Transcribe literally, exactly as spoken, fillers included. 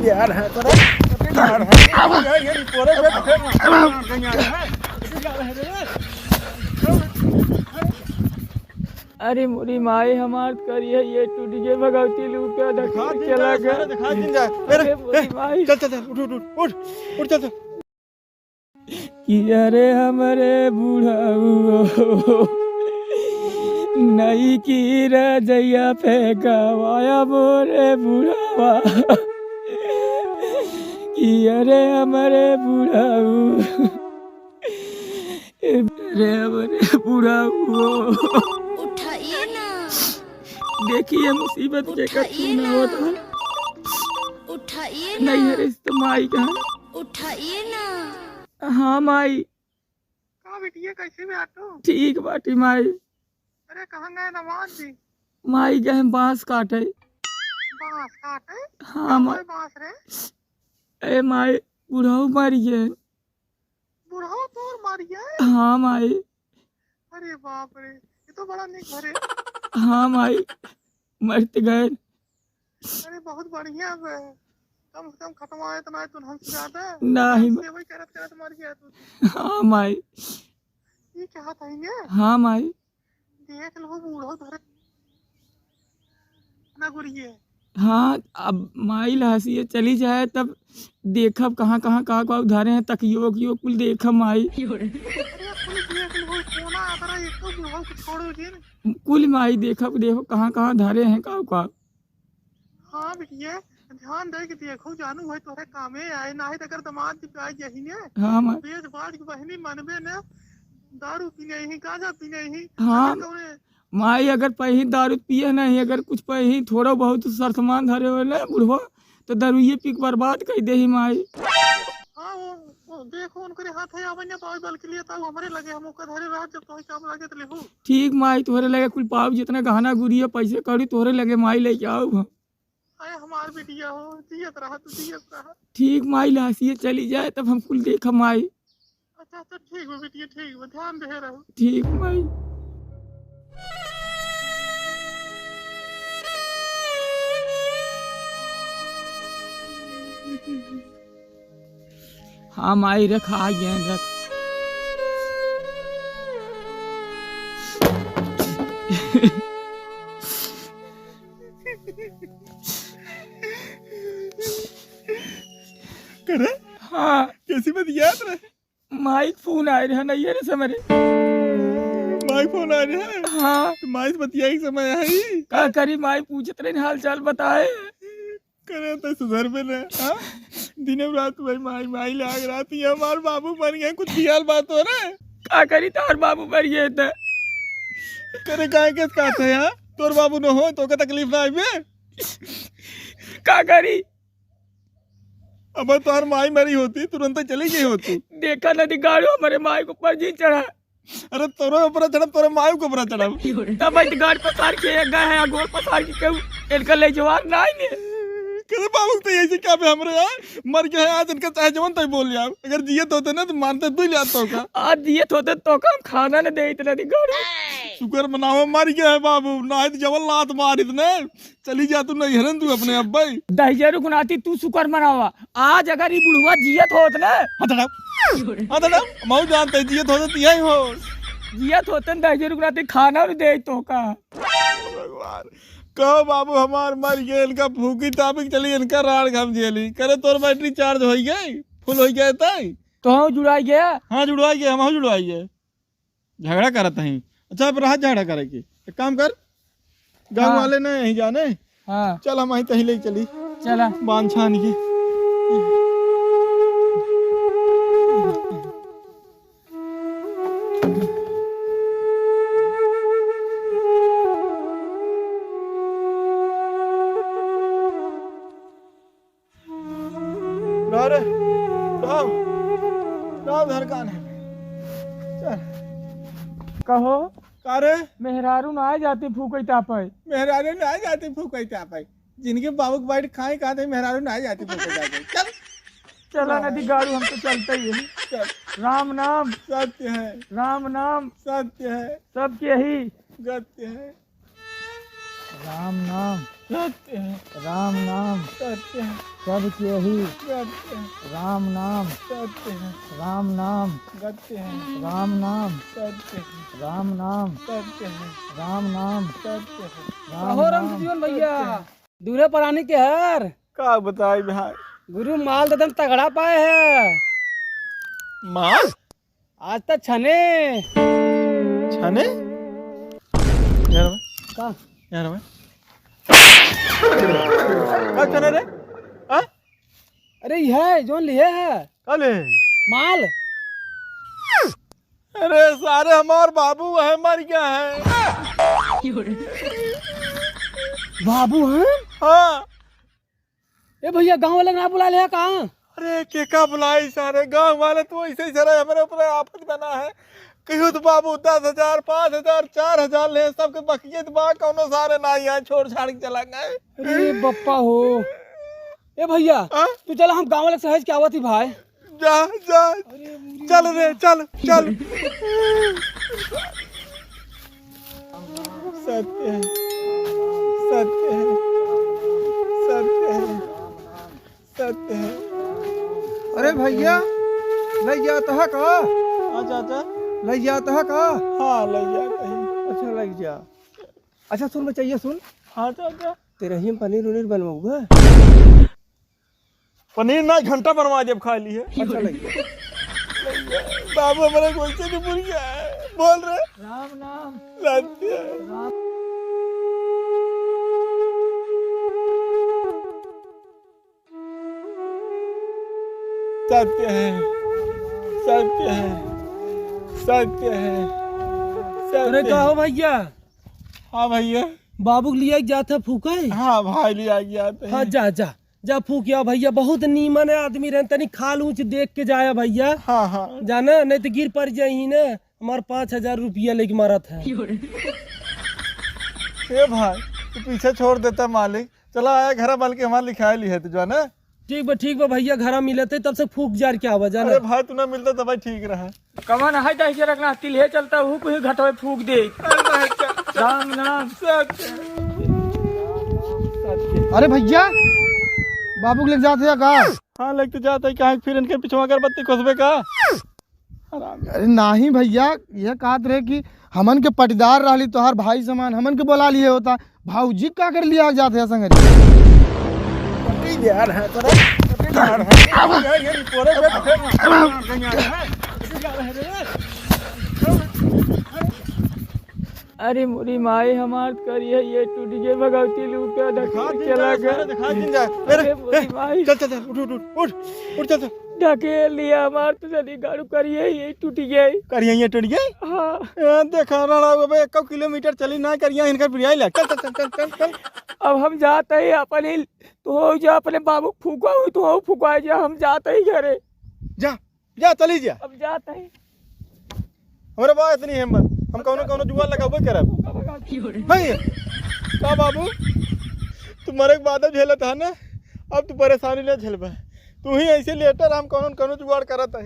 यार है तो रे, यार है। यार, ये पूरे पे अरे मोरी माई, हमार करिया ये टूट गए, भगवती लूटा धक्के दिखा दिन चला जा, गया। सारे दिखा दिन जा। अरे, अरे मोरी ए, माई। चल, चल, चल, उठ, उठ, उठ, उठ, उठ, चल, चल। कि अरे हमरे बुढ़ऊ, नई की रजैया पे गवाया मोरे बुढ़ावा। कि अरे हमरे बुढ़ऊ, अरे हमरे बुढ़ऊ। उठाइए ना। देखिए मुसीबत के उठाइए कथी ना ना। होत है। उठाइए ना। नहीं, अरे इस तो माई का है। उठाइए ना। हाँ माई। का बिटिया, कैसे बा तू? ठीक बाटी माई। अरे, कहाँ गए दामाद जी? माई गए बांस काटे। बांस काटे? हाँ, का माई। कोई बांस रे? ए माई, बुढ़ऊ मर गए। बुढ़ऊ तोर मर गए? हाँ माई। अरे बाप रे, ये तो बड़ा निक भरे। हाँ माई, मर त गए। अरे बहुत बढ़िया बे, कम से कम खतमा इतना है, तुम हमसे ज्यादा नहीं। सेवा करत करत मर गया तू। हाँ माई। ये क्या था इन्हें? हाँ माई। देख लो बूढ़ो धरे ना गुरिये। हाँ, अब माई लहसिए चली जाए तब देखब कहाँ कहाँ का का उधारे हैं, तकियो वकियो कुल देखब माई। अरे कुल देख लो, कोना अतरा एको बूढ़ो को छोड़ो जिन। कुल माई देखब, देखो कहाँ कहाँ धरे हैं का का। हाँ बिटिया, ध्यान दे के देखो, जानू है तोहरे कामे आए, नाही त अगर दामाद जी पे आ जाही ने, हाँ माई। बेच बांट के बहिनी मनबे ने, दारू पीने ही, गांजा पीने ही, हाँ। अगर कौने माई अगर पही दारू पिए नहीं, अगर कुछ पही थोड़ा बहुत सर सामान धरे होले बुढ़वा, तो दारूये पी के बर्बाद कर देही माई। हाँ, वो, वो देखो उनकरे हाथ है, आवे ना पावे बल के लिए, तब हमरे लगे हम ओकर धरे रह, जब तोहे काम लगे तो लेहू। ठीक माई, तोहरे लगे कुल पाऊ, जितना गहना गुरिया पैसे कौड़ी तोहरे लगे माई लेके आऊ हम। अरे हमार बिटिया हो, जियत रहा, तू जियत रहा। ठीक माई, लहसिए चली जाए तब हम कुल देखब माई। अच्छा, अच्छा, ठीक बा बिटिया, ठीक बा, ध्यान दे रहो। ठीक माई। हाँ माई, रख, आ गए, रख। करे? हाँ। कैसी बतियात रहे? माई के फोन आए रहे, नहीं रे समरे। माई के फोन आए रहे? हाँ। तो माई से बतियाई के समय आई? का करी, माई पूछत रहे, हाल चाल बताए। करे तो सुधर में रहे, हाँ? दिने रात भाई माई, माई लाग रहा थी, हमार बाबू मर गए, कुछ ख्याल बात हो रहा है? का करी, तार बाबू मर गए थे। करे काहे के कहते हैं, हाँ? तोर बाबू न हो, तो का तकलीफ ना आवे? का करी? अब तोहर माई मरी होती, तुरंत चली गई होती। देखा ना दिगाड़ो, हमारे माई को पर जी चढ़ा। अरे तोरे ऊपर चढ़ब, तोरे माई के ऊपर चढ़ब। तब भाई गाड़ पसार के एक गए हैं, गोड़ पसार के केहू इनका ले जवान ना आएंगे। करे बाबू तो ऐसे क्या पे हमरे यार मर गए हैं, आज इनका चाहे जवन तय बोल जाओ। अगर जियत होते ना तो मानते तू ले आता का। आज जियत होते तो का हम खाना न दे इतना दिगाड़ो। शुक्र मनाओ मर गया है बाबू, ना तो जवन लात मार इतने। चली जा तू नैहरन तू अपने अब्बई। दहिजरू के नाती तू शुक्र मनावा। आज अगर ई बुढ़वा जियत होत ना। हथड़ा, हथड़ा, मऊ जानते जियत होत तो यही हो। जियत होत ना दहिजरू के नाती खाना भी दे तो का। भगवान, कहो बाबू हमार मर गए, इनका फूकी तापिक चली, इनका राड़ घाम झेली। करे तोर बैटरी चार्ज होई गई, फुल होई गए तई। तो हम जुड़ाई गया? हाँ जुड़वाई गए, हम जुड़वाई गए। झगड़ा करत हई। अच्छा, अब रहा झगड़ा करे के। एक काम कर, गाँव हाँ। वाले न यहीं जाने। हाँ। चल, हम वहीं तहीं ले चली। चला। बांध छान के। उठाओ रे, उठाओ, उठाओ धड़कन है। चल। कहो। का रे? मेहरारू ना आए जाती फूकई तापई। मेहरारू ना आए जाती फूकई तापई। जिनके बाबू के बैठ खाए कहा थे, मेहरारू ना आए जाती फूकई तापई। चल। चला नदी गाड़ू, हम तो चलते ही हैं। चल। राम नाम। सत्य है। राम नाम। सत्य है। सबके ही। सत्य है। राम नाम। सत्य है। राम नाम सत्य है। सब केहू सत्य है। राम नाम सत्य है। राम नाम सत्य है। राम नाम सत्य है। राम नाम सत्य है। राम नाम सत्य है। राम कहो राम नाम जीवन भैया, सत्य है। दूरे परानी के हर। का बताई भाई? गुरु माल तो एकदम तगड़ा पाए है। माल? आज तो छने। छने? यार भाई। का? यार भाई। का छने रे? हाँ? अरे यह है, जोन लिए है। का ले? माल। अरे सारे हमार बाबू है, मर गया है। बाबू हैं? हाँ। ए भैया, गाँव वाले ना बुला ले का? अरे के का बुलाई सारे, गाँव वाले तो ऐसे ही सारे हमारे ऊपर आफत बना है। कहियो तो बाबू दस हजार, पाँच हजार, चार हजार ले, सबके बकिए तो बा, कौनो सारे ना यहाँ छोड़ छाड़ के चला गए। अरे बप्पा हो। ए भैया, हाँ? तू चला, हम गाँव वाले से हज के आवत ही भाई। जा, जा। अरे, मुरी चल रे, चल, चल। सत्य है, सत्य है, सत्य है, सत्य है। अरे भैया, लइ जात ह का? हाँ चाचा। लइ जात ह का? हाँ, लइ जात ही। अच्छा, लइ जा। अच्छा सुन बचैया, सुन। हाँ चाचा। तेरे ही पनीर उनीर बनवाऊंगा। पनीर ना, घंटा बनवा देब, खा ली है। अच्छा लगे। बाबू हमारे गोइठे के पुड़िया है। बोल रे। राम नाम। सत्य। राम। सत्य है, सत्य है, सत्य है, सत्य अरे का है। हो भैया? हाँ भैया। बाबू के लिए जात है फूके? हाँ भाई, लिए जात है। हाँ, जा, जा। जा फूक आओ भैया, बहुत नीमन है आदमी रहन, तनी खाल ऊंच देख के जाया भैया। हाँ, हाँ। जाना, नहीं तो गिर पड़ जाई ना, हमार पाँच हजार रुपया लेके मारत है। ए भाई, तू पीछे छोड़ देता मालिक, चला आया घरा, बल्कि हमार लिखाई ली है तू, जाना। ठीक बा, ठीक बा भैया, घरा मिलते तब से फूक जार के आवा, जाना। अरे भाई, तू ना मिलता तब भाई ठीक रहा। कवन है दहिजरा के नाती ले चलता, हूँ कुछ घटवे फूक दे। अरे भाई, चल, चल। राम नाम। सत्य। अरे भैया, बाबू के लेके जात है का? हाँ, लेके तो जात है, कहाँ फिर इनके पिछवा अगरबत्ती खोसबे का? हराम। अरे नाही भैया, ये कहत रहे कि हमन के पटीदार रहली, तोहार भाई समान, हमन के बोला लिए होता। भौजी का कर लिया जात है संगरी? पटीदार है तोरा, पटीदार है। ये, ये तोरे पे फेर कहीं आ रहा है। अरे मोरी माई, हमार करिया ये टूट गए, भगवती लूटा धक्के दिखा दिन चला जा, गया। सारे दिखा दिन जा। अरे, अरे, मोरी ए, माई। चल, चल, चल, उठ, उठ, उठ, उठ, उठ, चल, चल। ढकेल लिया हमार तो जनी गाड़ू करिया ये टूट गए। करिया ये टूट गए? हाँ। ए, देखा ना, ना, अबे एक किलोमीटर चली ना करिया इनकर बिरियाई लग। चल, चल, चल, चल, चल, चल। अब हम जाते ही अपन ही, तो हो जा अपने बाबू फूका हुई, तो हो फुका जा, हम जाते ही घरे। जा। जा, चली जा। अब जात है। हमरे बा इतनी हिम्मत, हम कौनो, कौनो जुगाड़ लगाबे करब। नहीं, का बाबू, तू मरे के बाद अब झेलत है ना, अब तू परेशानी ले झेलबे। तू ही ऐसे लेटर, हम कौनो, कौनो जुगाड़ करत है।